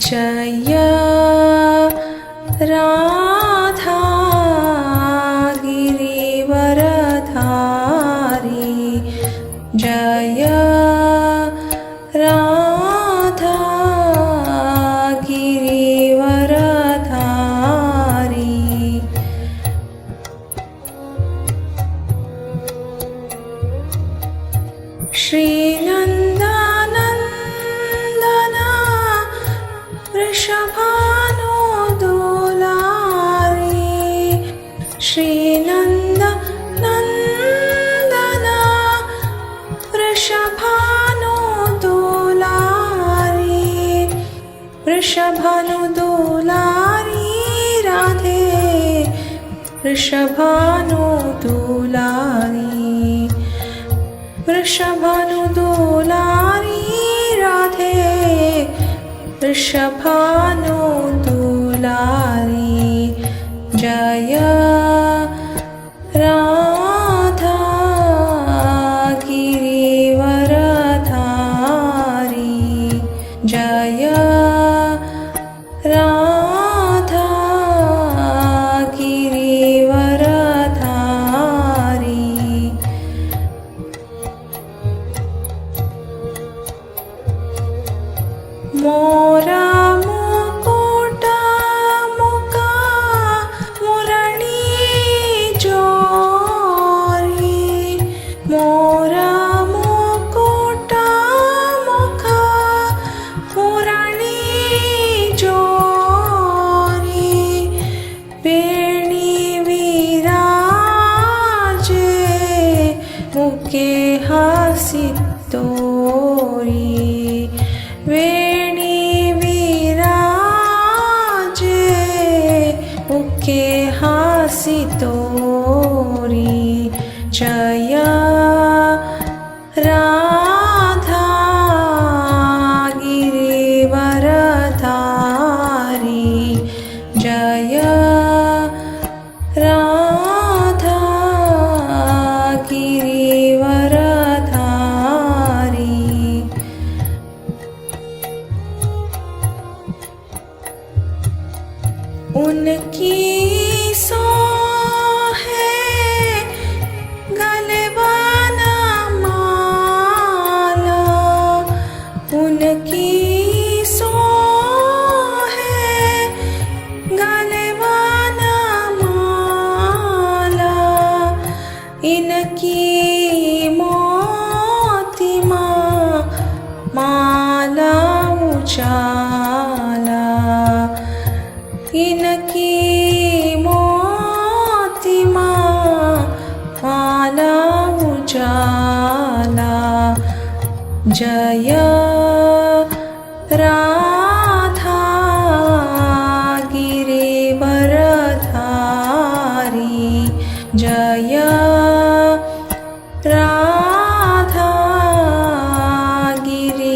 जय राधा गिरिवरधारी। जय राधा गिरिवरधारी। श्रीनन्दनन्दन वृषभानु दुलारी। श्रीनन्द नन्दन वृषभानु दुलारी। वृषभानु दुलारी राधे वृषभानु दुलारी। वृषभानु दुलारी राधे वृषभानु दुलारी। जय राधा गिरिवरधारी। जय राधा गिरिवरधारी। मोरा मुकुट मुका मुरली जोरी। मोरा मुकुट मुखा मुरली जोरी। वेणी विराजे मुखे हासी तोरी। वेणी विराजे मुखे हासी तोरी। जय राधा गिरिवरधारी। जय राधा गिरिवरधारी। उनकी सो है गलबाना माला। उनकी सो है गलबाना माला। इनकी मोती माला उजाला। इनकी मोती माला उजाला। जय राधा गिरिवरधारी। जय राधा गिरिवरधारी।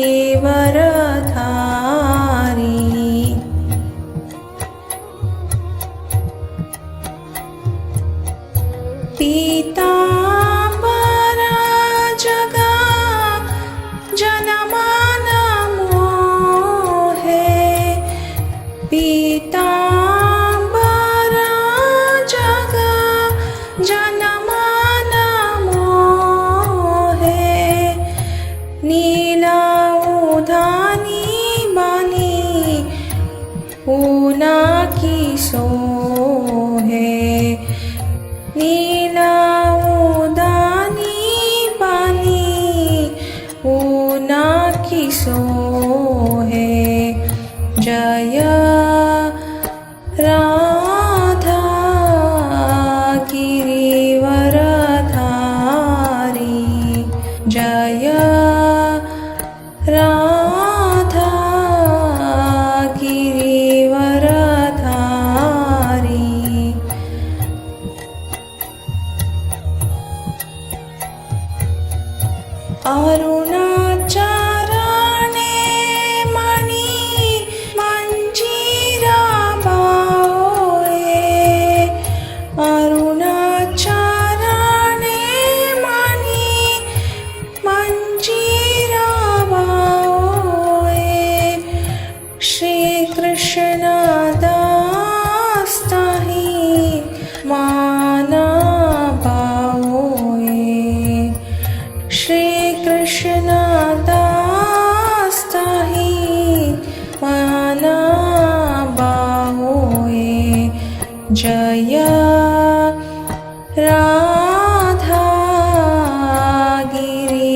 जय राधा गिरिवरधारी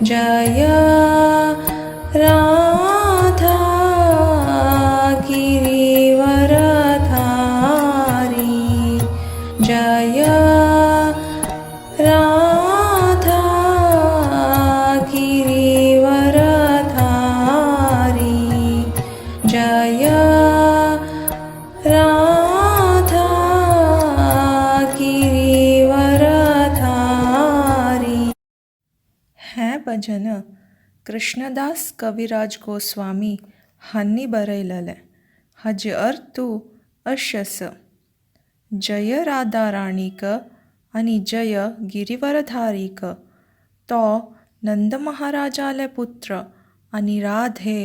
जय राधा गिरिवरधारी जय राधा गिरिवरधारी जय राधा गिरिवरधारी। हें भजन कृष्णदास कविराज गोस्वामी हांणी बरयलेलें. हाजे अर्थू अशें आसा. जय राधा राणीक आनी जय गिरिवरधारीक. तो नंद महाराजाले पुत्र आनी राधे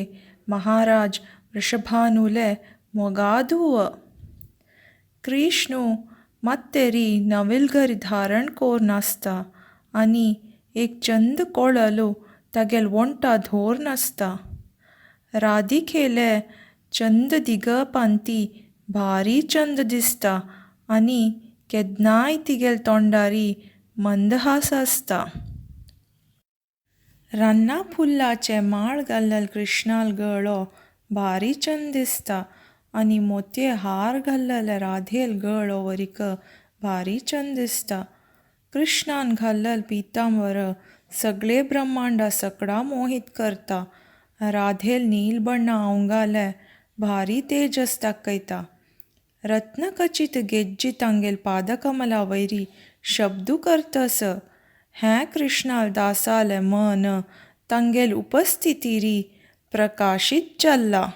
महाराज वृषभानुले मोगाधूव. कृष्णू मात्तेरी नविलगरी धारण कोर्न आसता आनी एक चंद कोळलू तागेल वोंठा धोर्न आसता. राधिकेले चंद दिगपांती भारी चंद दिसता आनी केदनाय तिगेल तोंडारी मंदहास आसता. रान्ना फुल्लाचे माळ घाल्लेल कृष्णाल गळो भारी चंद दिसता आनी मोतये हार घाल्लेले राधेल गळो वरीक भारी चंद दिसता. कृष्णान घाल्लेल पितांबर सगळे ब्रह्मांडा सकडा मोहीत करता. राधेल नीलबण्णा आंगाले भारी तेजस दाखयता. रत्नखचित गेज्जी तांगेल पादकमला वयरी शब्दू करतस. हें कृष्णाल दासालें मन तांगेल उपस्थितीरी प्रकाशीत जाल्लां.